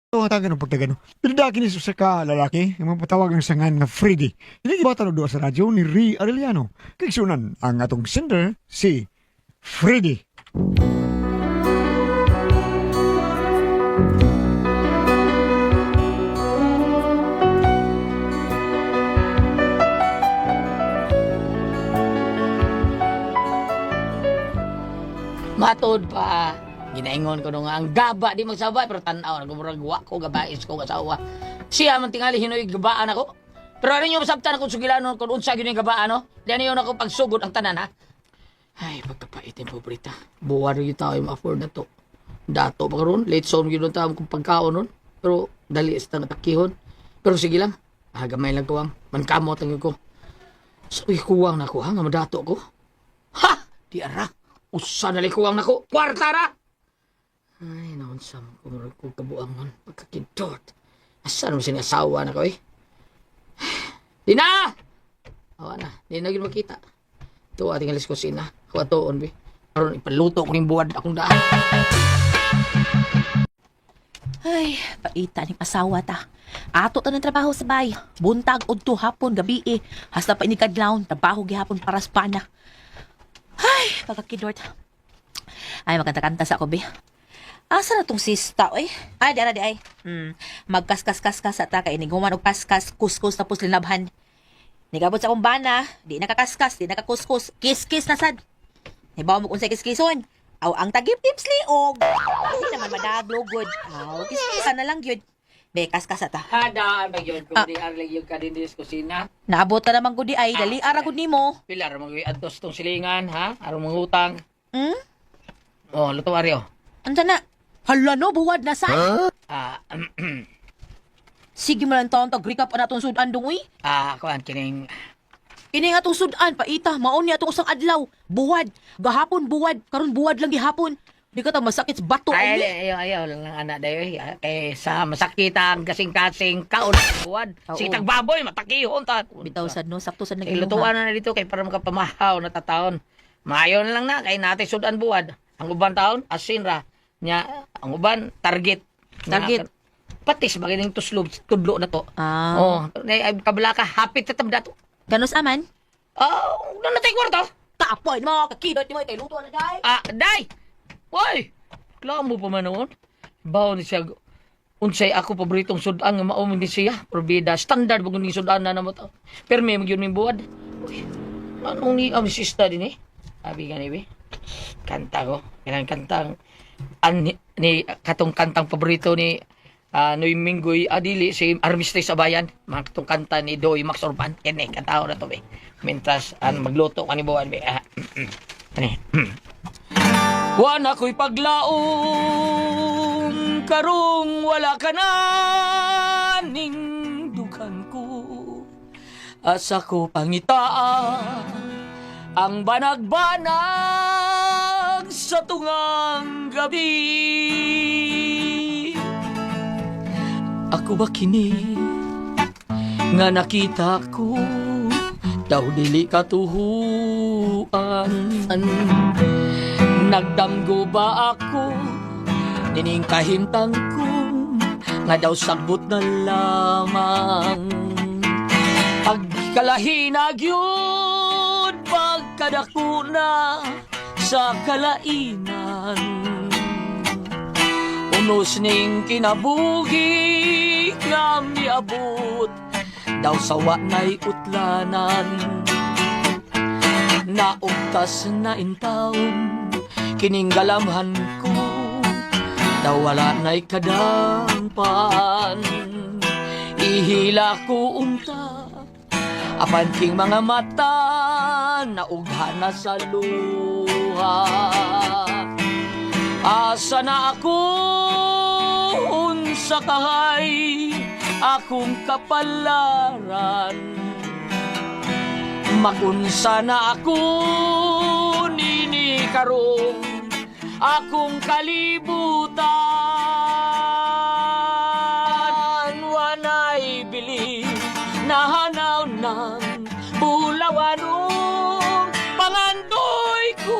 Hatagan og pagtagano. Pinadaki ni sa ka lalaki, ang mapatawag ang sangan nga Freddy. Hindi ba doa sa radyo ni Ri Arellano. Kigsunan ang atong sender si Freddy. Matod pa. Ginaingon ko no nga ang gaba di magsabay pero tan-aw na murag wa ko gabais ko asawa. Siya man tingali hinoy gabaan ako. Pero ano niyo masabtan akong sugilanon kung unsa gyud yung gabaan no? Di niyo na ako pagsugod ang tanan ha. Ay, pagkapait yung pobrita. Buwan rin yung tao yung ma-afford na to. Dato pa karon, late zone yun ang tao kung pagkaon nun. Pero dali sa takihon. Pero sige lang, ah, gamay lang ko ang mankamot ang ko. So, uy, kuwang na ko ha, nga madato ko. Ha! Di ara. Usa na kuwang nako. Kwarta ra! Ay, naon sa kumurag ko kabuangon. Pagkakidot. Asa naman sinasawa na ko eh. Di na! Awa na. Di na yun makita. Ito ating alis kusina. Ako atoon, be. Karon ipaluto ko ning buwad akong daan. Ay, paita ning asawa ta. Ato ta ng trabaho sa bay. Buntag udto hapon gabi eh. Hasta pa ini kadlawon, trabaho gihapon para sa pana. Ay, pagkakidort. Ay, magkanta-kanta sa ako, be. Asa na tong sista, oy? Ay, di ara di ay. Magkaskas-kaskas sa ta kay iniguman og kaskas, kuskus tapos linabhan. Nigabot sa akong bana, di nakakaskas, di nakakuskus, kiss-kiss na sad. Hibaw mo kung sa kiskison. Aw, ang tagip-tips liog. Hindi naman madaglo, good. Aw, kiskisan na lang yun. Be, kaskas ta. Hadaan ba yun? Kung Ah. di arlig yung ka din kusina. Naabot na naman gud di ay, dali ara gud nimo. Pilar, mag-adtos tong silingan, ha? Arong mangutang. Hmm? Oh, luto ari oh. Unsa na? Hala no, buwad na sa. Ah, Sige man lang taon tag recap ana atong sudan dong uy. ah, kuan kining Kini nga atong sudan paita, maon ni atong usang adlaw. Buwad, gahapon buwad, karon buwad lang gihapon. Di ka ta masakit sa bato Ay, ay. ay, ayaw, ayaw lang ang anak dayo. Eh. Kay sa masakit ang kasing-kasing kaon buwan. Oo. Sitag baboy, matakihon ta. Bitaw sad no, sakto sad Kay nag lutuan na na dito kay para makapamahaw na tataon. Maayo na lang na kay nate sudan buwad. Ang uban taon asin ra. Nya ang uban target. Nya, Target. Patis ba kining tuslob tudlo na to. Ah. Oh, ay, ay kabla ka hapit ta tabda to. Ganos aman? Oh, na natay kwarta. Kapoy mo, kakidot nimo kay luto na dai. Ah, day! Hoy! Klamo pa man noon. Bawo ni siya. Unsay ako paboritong sudan nga mao man ni siya. Probida standard ba ni sudan na namo to. Permi man gyud ning buwad. Uy, anong ni am sista din eh? Abi gani be. Kanta ko. Kanang kantang an, ni katong kantang paborito ni Noy Minggoy Adili si Armistice Abayan, mga katong kanta ni Doy Max Orban kini kanta na to be mentras an magluto kani buwan be, ah, ani. Wan ako'y paglaom karong wala ka na ning dukan ko. Asa ko pangitaan ang banag-banag sa tungang gabi. Ako ba kini nga nakita ko daw dili katuhuan? Nagdamgo ba ako nining kahimtang ko nga daw sagbot na lamang? Pagkalahinag yun, pagkadako na sa kalainan. Unos ning kinabuhi nga miabot daw sawa na'y utlanan. Naugtas na intawon kining galamhan ko daw wala na'y kadampan. Ihila ko unta apan king mga mata naugha na sa luha. Asa na ako unsa kahay akong kapalaran? Magunsa na ako nini karong akong kalibutan. Wanay bili nahanaw ng bulawanong pangandoy ko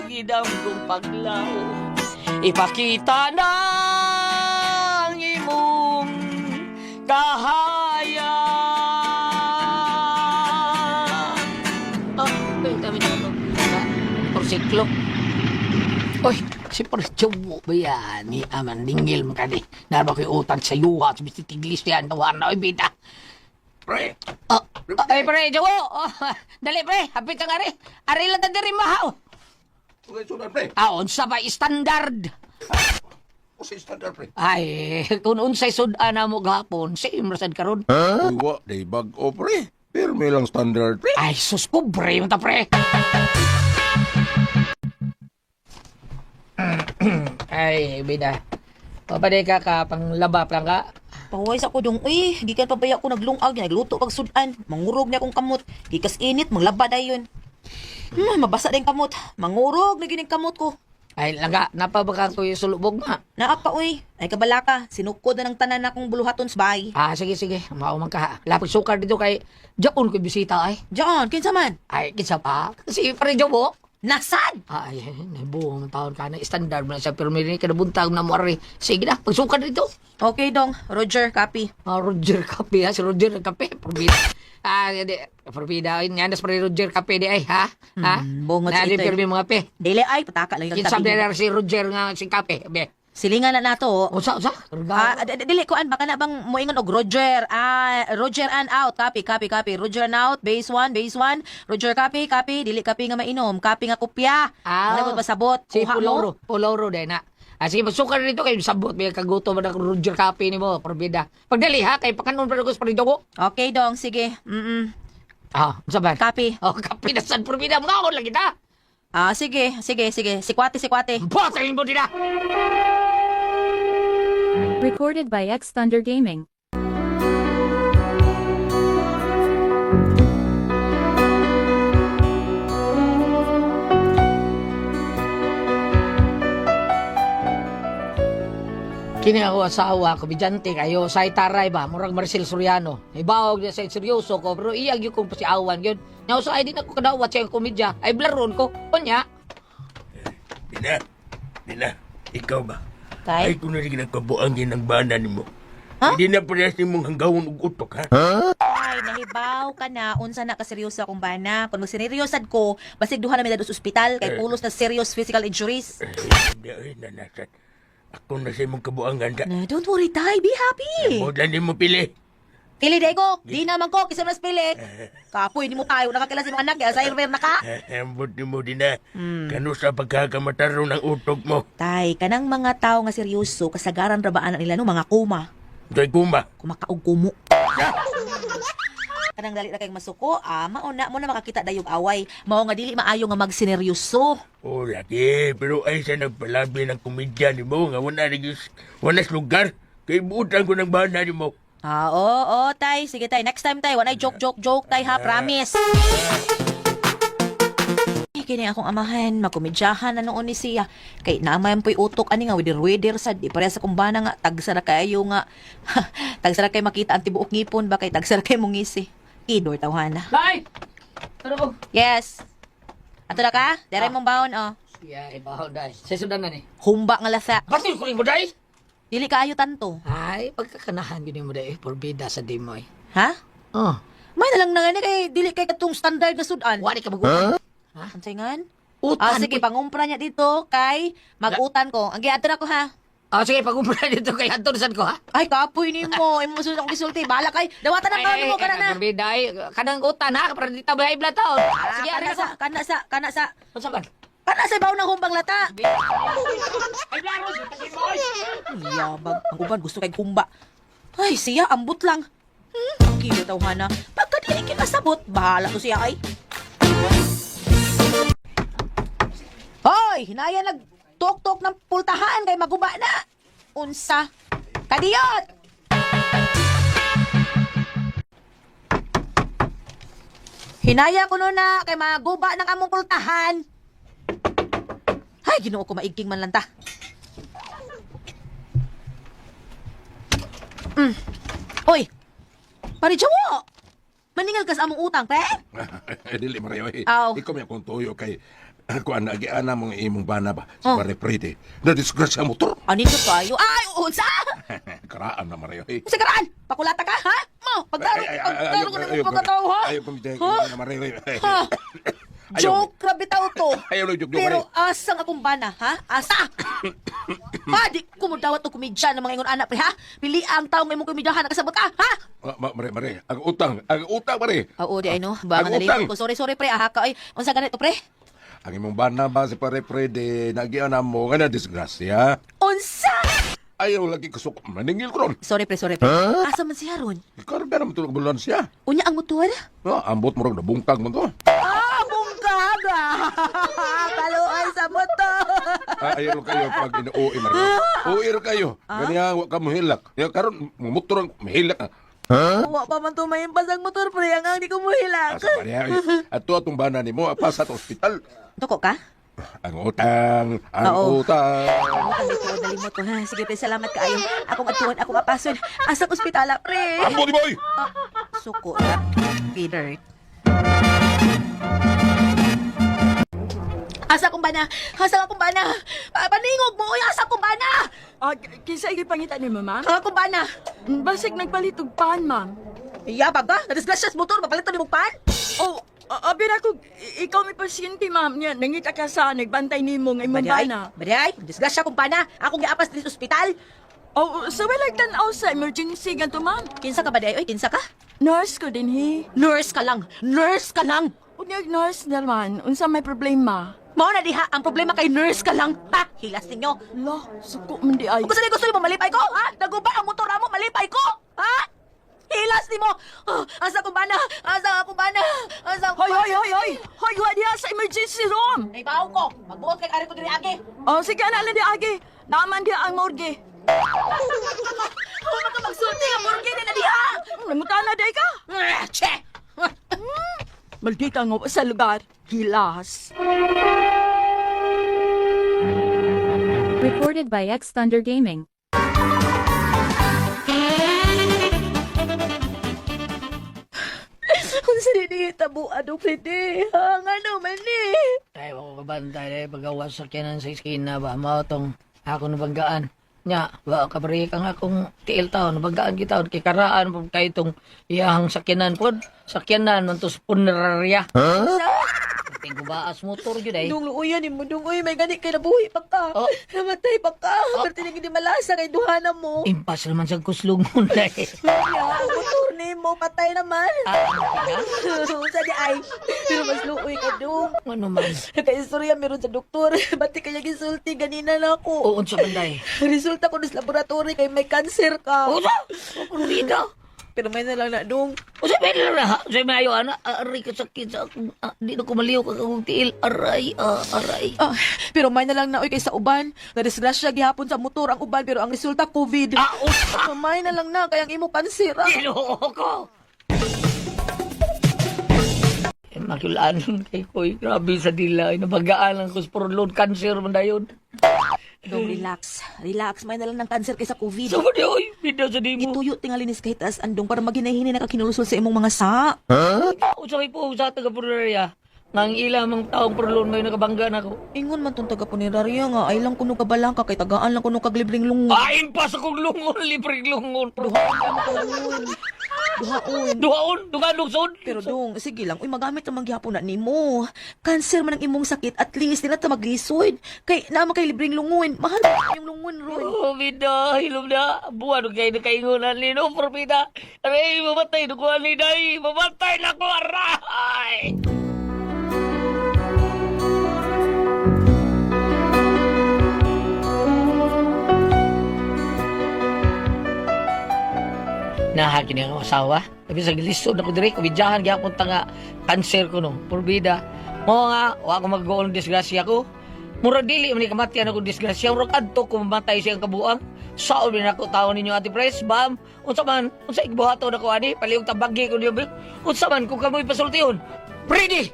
gidam kong paglaw. Ipakita ng Trisiklo. Oy, si Parchobo ba yan? Ni Aman Dingil mo kadi. Narba ko'y utang sa yuha. Sa bistit iglesia. Ang na, oy, bida. Pre, Oh, oh, ay, pre, Jowo. Oh, dali, pre. Hapit kang ari. Ari lang ta diri mahaw. okay, sudan, pre. Ah, unsa ba standard? O sa standard, pre. Ay, kung unsay sudan na mo gahapon, same ra sad karon. Uy, wa, day bag-o, pre. Pirmi lang standard, pre. Ay, sus pobre mo ta, pre. Ay, bida. Papaday ka ka, panglaba pa lang ka. Pahuway sa ko dong, uy, gikan pa baya ko naglungag, nagluto kag sudan, mangurog niya akong kamot, gikas init, manglaba dayon. Mabasa din kamot, mangurog na gining kamot ko. Ay, langga, napabaka ko yung sulubog ma. Naa pa uy, ay kabala ka, sinukod na ng tanan akong buluhaton sa bahay. Ah, sige, sige. Mao man ka. Lapit sukar dito kay Jaon ko bisita ay. Diyan, kinsa man? Ay, kinsa pa? Si Pre Jobo. Nasad! Ay, nabuo ang taon ka na. Standard mo na siya. Pero may kinabuntag na mo ari. Sige na, pagsukar dito. Okay dong, Roger, copy. Ah, Roger Kape, ha? Si Roger Kape, Probida. Ah, di, Probida. Ay, nga nas pre Roger Kape di ay, ha? Ha? Bungot Na, sa di ito, eh. pirmi mga pe. Dili ay, pataka lang yung Kinsa tabi. na si Roger nga si Kape, be. Silingan na nato. Usa, usa. Ah, dili kuan baka na bang moingon og Roger. Ah, Roger and out. Copy, copy, copy. Roger and out. Base one, base one. Roger copy, copy. Dili copy nga mainom. Copy nga kopya. Ah. Wala mo pasabot. Si Kuha mo. Puloro, Puloro din na. Ah, sige, masukar dito kay sabot may kagutom na Roger Kape ni mo, Probida. Pagdali ha, kay pakanon pa ko sa ko. Okay dong, sige. Ah, unsa ba? Copy. Oh, kape na sad Probida, mga ako lagi ta. Ah, sige, sige, sige. Sikwate, sikwate. Botay mo dina. Recorded by X Thunder Gaming. Kini ako asawa, komedyante kayo, say taray ba, murag Marcel Soriano. Ibawag niya sa seryoso ko, pero iyag yun kong pasiawan yun. Nga usahay din ako kadawat siya yung komedya, ay blaron ko, unya. Dina, Dina, ikaw ba? Tay? Ay, kung narin ang kabuang ng bana ni mo. Hindi na parehas ni mong hanggawon og utok, ha? Ay, nahibaw ka na. Unsa na ka seryoso akong bana. Kung magseryosad ko, basig duha na mi sa ospital kay pulos na serious physical injuries. Eh, Hindi, ay, nanasat. Ako na sa imong kabuangan, da. Na, don't worry, tay. Be happy. Mo lang mo pili. Pili day ko. Di naman ko. Kisa mas pili. Kapoy, di mo tayo. Nakakila si mga anak. Kaya sa na ka. Eh, Ambot ni mo, Dina. Kano sa pagkakamataro ng utok mo. Tay, kanang mga tao nga seryoso, kasagaran ra ba anak nila no mga kuma. Doy kuma. Kumakaog kumo. Kanang dali ra kay masuko, ah, mao na mo na makakita dayong away. Mao nga dili maayo nga magsineryoso. Oh, lagi. Pero ay sa nagpalabi ng komedya ni mo nga wala nagis, wala sa lugar. Kay buutan ko ng bana ni mo. Ah, oo, oo, tay. Sige, tay. Next time, tay. Walay joke, joke, joke, tay, ha? Promise. Ay, kini akong amahan, makomedyahan na noon ni siya. Kay naamayan po'y utok ani nga, widir-widir sad. Di pareha sa kumbana nga, tagsara kayo nga. Tagsara kayo makita ang tibuok ngipon ba kay tagsara kayo mong ngisi. Idor tawhana. Nay! Ano ko? Yes. Ato na ka? Dere mong baon, oh. Yeah, ibahaw dai. Sa sudan na ni. Humba nga lasa. Batil ko mo dai. Dili kaayo tanto. Ay, pagkakanahan gini mo dai, Probida sa dimoy. Ha? Oh, May na lang na gani kay dili kay katong standard nga sudan. wala ka magutan. Unsay ngan? Utan. Ah, sige, pangumpra niya dito kay mag-utan ko. Ang giadto na ko ha. Ah, sige, pagumpra dito kay Anton sad ko ha. Ay, kapoy ni mo. Imo sunod akong gisulti. Bahala kay. Dawatan ang baon mo kana na. Probida ay kanang utan ha, para di ta bay taon. Ah, Sige, kana ari sa, ko. kana sa, kana sa. Unsa ba? Kana sa baon ng humbang lata. Ay, blaro, sa boy. Yabag. Ang uban gusto kay humba. Ay, siya ambot lang. Kilo tawhana. Pagka dili kinasabot, bahala to siya ay. Hoy, hinaya nag tok-tok ng pultahan kay maguba na. Unsa? Kadiyot! Hinaya ko na kay maguba ng among pultahan. Ay, Ginoo ko maigking man lang ta. Oy! Pare Jawo! Maningal ka sa among utang, pre? Eh, dili Mario eh. Aw. Ikaw may akong tuyo kay kuan nagiana mong imong bana ba si Oh. Pare Prete. Na disgrasya motor. Anito tayo? Ay, unsa! Karaan na Mario eh. Unsa karaan? Pakulata ka, ha? Mo, pagtaro, pagtaro ko na mong pagkataw, ha? Ayaw ko Ha? na Mario. eh. Ha? Ayaw. Joke, grabe tao to. Ayaw lang joke, joke, Pero asang akong bana, ha? Asa? Ha, di ko mo dawat og komedya ng mga ingon anak, pre, ha? Pili ang taong imong komedyahan, nakasabot ka, ha? Ah, mare, mare, ang utang, mare. Oo, di ay no. Baka Ang nalimot utang. ko. Sorry, sorry, pre. Aha ka, ay. Unsa ganito, pre? Ang imong bana ba si pare Freddy, nagian na mo nga na disgrasya. Unsa? Ayaw lagi kusok, maningil ko ron. Sorry, pre, sorry, pre. Asa man siya ron? Karga naman tulog ambulansya. Unya ang motor? Ah, ambot mo rin, nabungkag mo to. Ah, bungkag! Kaluoy sa motor! Ah, ayaw kayo pag inuwi, mare. Uwi ra kayo. Ganyan, wa ka muhilak. Ya, karon mumotor ang mahilak. Wa pa man tumayimpas ang motor, pre. Ang ang di ko muhilak. Asa pa niya. Ato atong bana nimo, apa sa atong ospital. Tuko ka? Ang utang, ang Oo. utang. Ang dito, nalimot ko. Ha? Sige, pre, salamat kaayo. Akong atuan, akong apason. Asang ospitala, pre. Ambot, boy! Suko na. Peter. Asa kong bana? Asa akong bana? Paningog mo, uy, asa akong bana? Ah, kinsa gipangita nimo, ma'am? Ang akong bana. Basig nagpalit og pan, ma'am. Yabag ka? Nadisgrasya sa motor, mapalitan ni mong pan? Oh, abi na ko ikaw may pasyente, ma'am. Nya nangita ka sa nagbantay nimo nga imong Baday, bana. baday, disgrasya kong bana. Akong giapas diri sa ospital. Oh, sa so tan-aw sa emergency ganto, ma'am. Kinsa ka baday? Oy, kinsa ka? Nurse ko din hi. Nurse ka lang. Nurse ka lang. Unya nurse naman, unsa may problema? Mao na diha ang problema kay nurse ka lang. Ha? Hilas ninyo. Lo, suko man di ay. Kung gusto gusto nimo malipay ko, ha? Naguba ang motor mo, malipay ko. Ha? Hilas nimo. Ah, asa ko bana? Asa ako bana? Asa ko Hoy, hoy, hoy, hoy! Hoy, wa diha sa emergency room. Naibaw ko. Magbuot kay ari ko diri agi. Oh, sige na lang di agi. Naaman diha ang morgue. Huwag ka magsulti nga morgue na diha. Nangutana day ka. Ah, Che! Maldita nga sa lugar. Hilas. Recorded by X Thunder Gaming. Unsa ni nahitabo ano Freddy? Ha, ngano man ni? Ay, wako ka bantay eh. Pagawas sa kanan sa iskina ba? Mao tong ako nabanggaan. Nya, wa ka bari ka nga kung tiil taon, nabanggaan kita kay karaan po kay itong iyahang sakyanan pod. Sakyanan man to sa punerarya. Huh? Tigubaas motor jud ay. Dong luoyan ni mo dong oy, may gani kay nabuhi pa ka. Oh. Namatay pa ka. Pero tinigid di malasa kay duhana mo. Impas naman sa kuslungon na eh. Ya, ang motor ni mo patay naman. Ah, Unsa di ay. Pero mas luoy ka dong. ano man? Nakaistorya meron sa doktor. Bati kaya gisulti ganina na ako. Oo, unsa man day. Resulta ko sa laboratory kay may cancer ka. Unsa? Purida. Pero may na lang na dong. Unsa may lang na? Unsa may ayo ana? Aray ka sakit sa akong ah, di na ko maliw ka akong tiil. Aray, ah, aray. Ah, pero may na lang na oy kay sa uban. Nadisgrasya gihapon sa motor ang uban pero ang resulta COVID. Ah, unsa? May na lang na kay ang imo cancer. Ah. Ginoo ko. Eh, Makiulanon kay koy. Grabe sa dila. Nabagaan lang ko sa prolon cancer man dayon. Dong relax. Relax, may na lang ng cancer kaysa COVID. So, di oy, bida sa di mo. Gituyo tingali ni kahit as andong para maghinahini na kakinulusol sa imong mga sa. Unsa may po sa taga Purneria. Nang ila mang taong prolon may nakabangga na ko. Ingon man tong taga puneraria nga ay lang kuno kabalangka kay tagaan lang kuno kag libreng lungon. Ain pa sa kong lungon, libreng lungon. Duhaon. Duhaon. Duhaon, dugan lugsod. Pero dong, sige lang, uy magamit ang magyapon na nimo. Cancer man ang imong sakit, at least di na ta maglisod. Kay naa man kay libreng lungon. Mahal ba yung lungon ron? Oh, bida, hilom na. Buwan kay nakaingunan ni no, propita. Aray, mamatay na ko, ni day. Mamatay na ko, aray! Nahaki niya ang asawa. Sabi sa gilisod na ko diri, kubidyahan gyapon ta nga cancer ko no. Purbida. Mo nga, wa ko mag-gool disgrasya ko. Mura dili man ni kamatian ako disgrasya. Mura kadto ko mamatay siyang kabuang. Saon din ako taon ninyo Ate Pres, bam. Unsa man, unsa igbuhaton ako ani, palihog tabagi ko niyo. Unsa man kung kamoy pasultihon. Ready!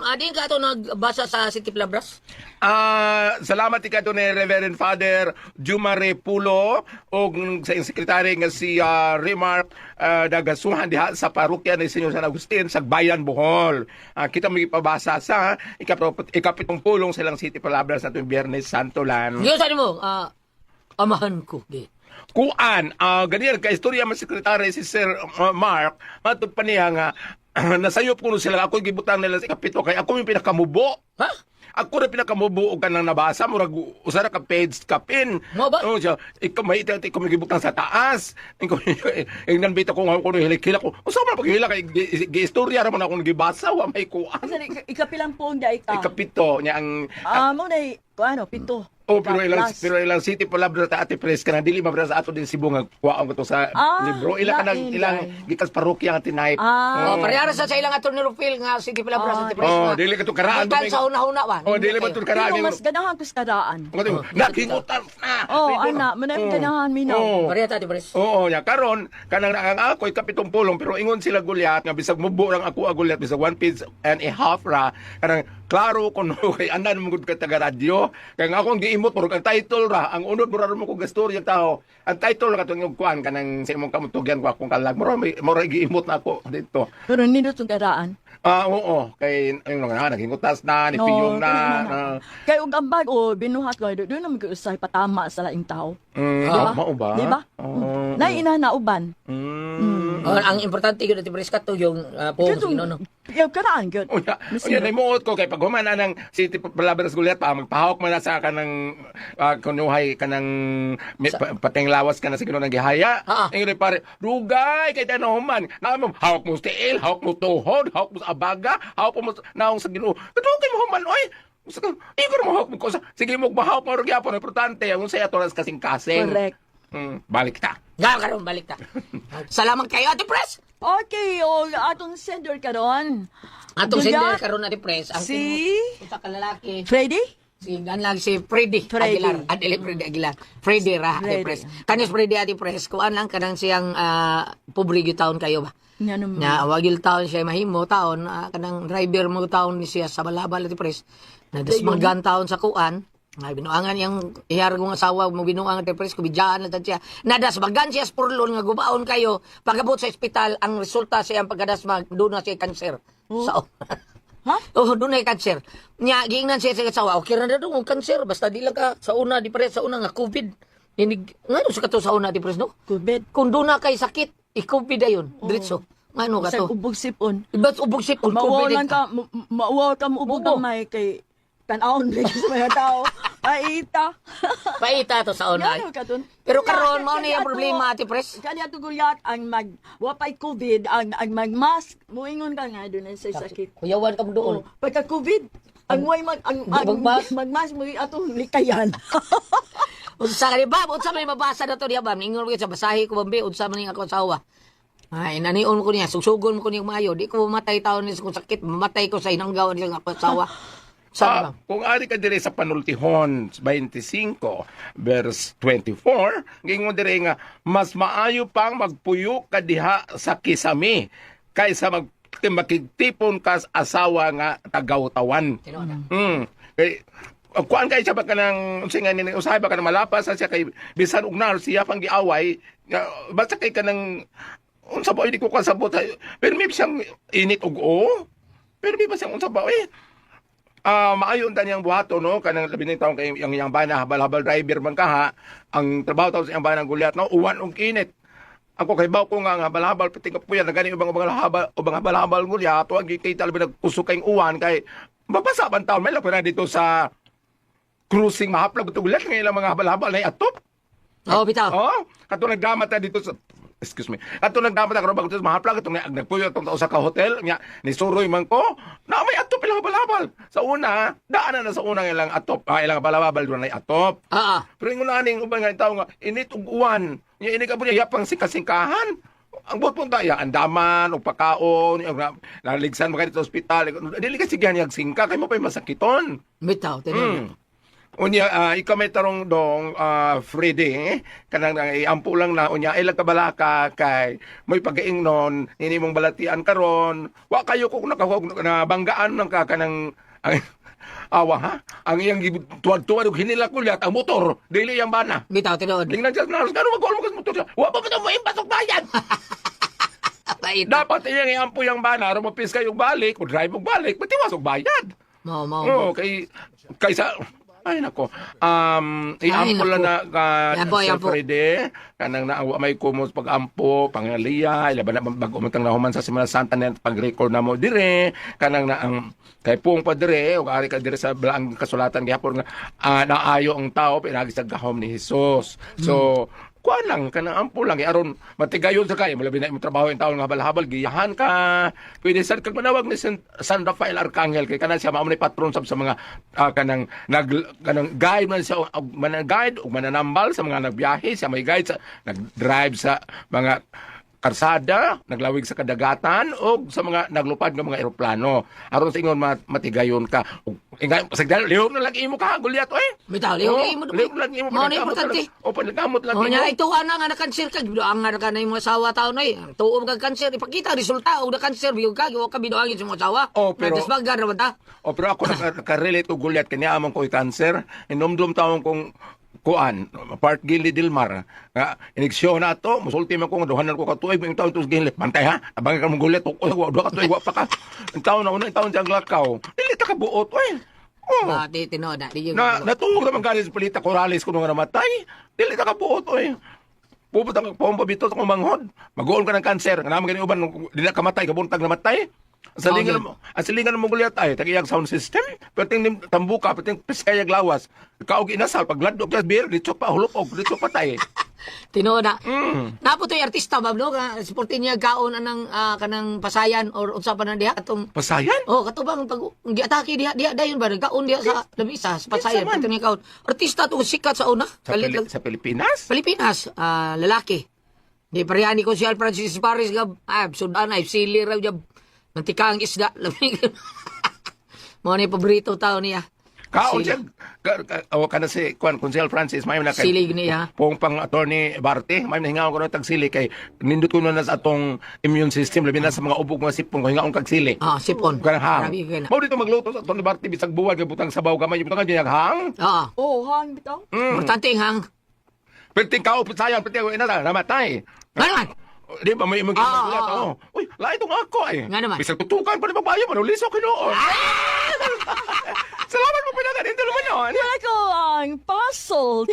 Adin ka to nagbasa sa City Plabras? Ah, salamat ikato ni Reverend Father Jumare Pulo og sa iyong sekretary nga si Remar Dagasuhan diha sa parokya ni Senyor San Agustin sa Bayan Bohol. Ah, kita mo ipabasa sa ikapitong pulong silang City Palabras na tuwing Biyernes Santo lan. Giyon sa mo, amahan ko. Gi. Kuan, ganyan ka istorya man sekretary si Sir Mark, matod pa niya nga nasayop kuno sila ako gibutang nila sa ikapito kay ako yung pinakamubo. Ha? Ako na pinakamubo og kanang nabasa murag usa ra ka page kapin. Mo ba? Oh, siya, ikaw may ikaw ikaw may gibutang sa taas. Ikaw ingnan bita ko nga kuno hilik-hilak ko. Usa man paghilak kay giistorya ra man akong gibasa wa may kuan. Asa ni ikapilang poong di ka. Ikapito niya ang Ah, mo na ano, pito. Oh, pero ilang Plus. pero ilang city pala bro ta Ate Pres kana dili man bro sa ato din Cebu nga kuwaon ko to sa Ah, libro. Ila kanang lain, ilang lain. gikas parokya nga tinaype. Ah. Oh, parehara sa ilang attorney Rufil nga City Palabras Ah, Ate Pres. Oh, nga. dili ka to karaan, Gikan sa huna-huna ba? Oh, dili man to karaan. Pero mas ganahan ko sa karaan. Nakingutan na. Oh, ana, manay ganahan minaw. Oh. Pareha ta Ate Pres. Oo, ya karon kanang ang ako ikapitong pulong pero ingon sila Goliath nga bisag mubo lang ako a Goliath bisag one page and a half ra kanang klaro kuno kay anan mo gud ka taga radyo kay nga akong giimot murag ang title ra ang unod mura ra mo ko gastorya tao ang title ra katong yung kuan kanang sa imong kamutugyan ko akong kalag mura mura giimot na ako dito. Pero nindot yung karaan. Ah, oo, kay ayun nga nagingutas na ni piyong na, na. Kay og ang bag-o binuhat ko doon naman usay patama sa laing tao. Mm, mao ba? Di ba? Oo. Nay ina na uban. Oh, ang importante gyud Ate Pres kato yung poong sa Ginoo. Yung karaan gyud. Unya, unya naimuot ko kay pag human anang City Palabras Gulyat pa magpahawk man na sa kanang kunuhay kanang pateng lawas ka na sa Ginoo ng gihaya. Ah, ah. Ingon pare, rugay kay tanaw human. Na mo hawak mo sa tiil, hawak mo tuhod, hawak mo sa abaga, hawak mo sa naong sa Ginoo. Kadugay mo human oy. Igor mo hawak mo ko sa sige mo mahawak mo gyapon importante ang unsay ato las kasing-kasing. Correct. Balik ta. Nga karon balik ta. Salamat kayo Ate Pres. Okay, o atong sender karon. Atong sender Gulyat, karon Ate Pres ang Si usa ka lalaki. Freddy? Si gan lang si Freddy, Freddy. Aguilar. Adele Freddy Aguilar. Freddy ra Ate Freddy. Pres. Kanis Freddy Ate Pres, kuan lang kanang siyang pobre gyud taon kayo ba. Nga naman. Na wagil taon siya mahimo taon kanang driver mo taon ni siya sa Balabal Ate Pres. Na dasmagan taon sa kuan. Nga binuangan yang iyar kong asawa mo binuangan Ate Pres kubidyaan na tad siya. Nadasmagan siya sa purlon nga gubaon kayo. Pagabot sa ospital ang resulta sa iyang pagkadasmag doon na siya kanser. Sa Ha? Oh, doon ay kanser. Nya giingnan siya sa asawa, okay ra na daw ang kanser basta di lang ka sa una di pare sa una nga COVID. Inig ngano sa kato sa una di pres no? COVID. Kung doon na kay sakit, i-COVID dayon, diretso. Ngano ka Sa to? ubog sipon. Iba't ubog sipon Mauwaw COVID. lang ka, mauwaw ka mo ubog Ubo. gamay kay tan-awon lagi sa mga tao. Paita. Paita to sa una. Ngano ka dun? Pero karon mao Kani na yung ato- problema Ate Pres. Kani ato gulyat ang mag wapay COVID ang ang magmask moingon ka nga doon sa sakit. Kuyawan ka mo doon. Oh, pagka COVID ang way mag ang Magmask? magmask mo atong likayan. Unsa ka ni Bab? Unsa man mabasa na to niya Bab? Ningon ko sa basahi ko bambi, unsa man ning ako asawa. Ay, nanion ko niya, sugsugon ko niya maayo. Di ko mamatay taon ni kung sakit, mamatay ko sa inanggaw niya ako asawa. Sa Ah, ba? kung ari ka dire sa panultihon 25 verse 24, gingon dire nga mas maayo pang magpuyo ka diha sa kisami kaysa makigtipon ka sa asawa nga tagawtawan. Tinuod na. Kay kuan kay siya ba kanang unsa nga ni usahay ba kanang malapas sa siya kay bisan og nar siya pang giaway nga, basta kay kanang unsa ba hindi ko kasabot pero may siyang init og o pero may ba siyang unsa ba eh. Ah, maayo unta niyang buhato no kanang labi ni taon kay yang yang bana habal-habal driver man ka ha ang trabaho taon sa iyang bana gulyat no uwan og init ako kay baw ko nga ang habal-habal pati ka puyan na gani ubang ubang habal ubang habal-habal gulyat wa gikita labi nagkusog kayong uwan kay mabasa man taon may na dito sa cruising mahaplag ito gulyat nga ilang mga habal-habal na atop. Oh, bitaw. Oh, kato nagdama ta dito sa excuse me. Kato nagdama ta karon bago sa mahaplag itong nagpuyo itong tao sa ka hotel nya ni suroy man ko. Na may atop ilang habal-habal. Sa una, daan na na sa una nga ilang atop, ilang habal-habal doon ay atop. Ah, ah. Pero ingon aning uban nga tawo nga init ug uwan. Nya ini ka po niya yapang singka-singkahan. Ang buot punta ya andaman og pakaon, yung naligsan mo ka dito sa ospital. Dili ka sige niyag singka kay mo pa'y masakiton. Bitaw, tinuod. Unya, ikaw may tarong dong, Freddy, kanang nang iampo lang na, unya, ilang kabalaka kay may pagaingnon, nini mong balatian karon, wa kayo kung nakahog na banggaan ng ka kanang ang, awa ha, ang iyang tuwad-tuwad og hinila kulyat ang motor, dili yang bana. Bitaw, tinuod. Tingnan siya, naros kano mag mo motor siya. Wa pa pa mo impasok bayad. Paita. Dapat iyang iampo yang bana, aron mapis kayo balik, o drive og balik, matiwas og bayad. Mao, mao. Oo, kay kaysa Ay nako. Iampo Ay, lang nako. na ka Iampo, Sir iampo. Freddy, kanang naawa may kumos pag-ampo, pangaliya, ilaban na bago man nahuman sa Semana Santa na pag-record na mo dire, kanang na ang kay Pong pa dire, ug ari ka dire sa balaang kasulatan gihapon nga naayo ang tao pinagi sa gahom ni Jesus. So, kuan lang kanang ampo lang aron matigayon sa kay malabi na imong trabaho yung taon nga habal-habal giyahan ka. Pwede sad kag manawag ni San Rafael Arcangel kay kanang siya mao ni patron sab sa mga kanang nag kanang guide man siya og manang-guide og mananambal sa mga nagbiyahe. Siya may guide sa nag-drive sa mga karsada, naglawig sa kadagatan o sa mga naglupad ng mga eroplano. Aron sa ingon matigayon ka. Ug ingay sagdal lihok na lang imo ka gulyat oy. Bitaw, lihok Oo, imo. Lihok lang imo. Mao na panagkamot importante. lang. O panagkamot lang O imo. nya ito ana nga na-cancer ka, biduang nga na ka na imong asawa taon oy. Tuo ka cancer, ipakita resulta og na-cancer biyog ka, giwa ka biduangin sa imong asawa. Oh, pero- Nadisbagan ra ba ta? O pero ako naka-relate og gulyat kanya among ko'y cancer. Inomdom taon kong kuan part gili Dilmar nga iniksyon na to musulti man ko nga duhanan ko ka tuig may taon tos gili bantay ha abang ka mong gulyat ko wa duha ka tuig wa pa ka ang taon na una ang taon siyang lakaw dili ta ka buot oy, oh. Ah, di tinuod na, di yun. Na natuog naman gani sa Pilita Corrales kuno nga namatay. Dili ta kabuot oy. Pupunta ka pompa bito sa kumanghod. Maguon ka ng kanser. Nga naman gani uban di na kamatay kabuntag namatay. Ang salingan mo, ang silingan mo gulyat ay tagiyag sound system, perting tambuka, perting piskayag lawas. Kaog inasal pagladok ka beer, ditso pa hulop og ditso patay. Tinuod na. Napo to'y artista ba no nga suporte niya kaon anang kanang pasayan or unsa pa na diha atong Pasayan? Oh, kato bang pag giatake diha diha dayon ba kaon diha sa lamisa sa pasayan Kinsa man? pati niya kaon. Artista to sikat sa una. Sa, Kalit lang. Sa Pilipinas? Pilipinas, lalaki. Di parehani ko si Al Francis Paris gab, sudan ay sili raw jab. Mantika ang isda. Lamig. Mo ni paborito tao niya. Kaon Sili. siya o kana si Kuan Consel Francis may na kay Silig niya. Pong pang attorney Barte, may nahingaon ko na tag sili kay nindot ko na sa atong immune system labi na sa mga ubog mga sipon ko hingaon kag sili. Ah, sipon. Kanang hang. Grabe kayo na. Mao dito magluto sa attorney Barte bisag buwan kay butang sabaw gamay butang kanya hang. Oo. Oh, hang bitaw. Importante ang hang. Perting kao sayang perting ako ina namatay. Nga naman. Di ba may imong ginagulat Oo, oh. Uy, lain tong ako eh. Nga naman. Bisag tutukan pa ni magbayo manuliso kinuon. Salamat mo pinangan, hindi naman yun. Wala ko ang puzzle.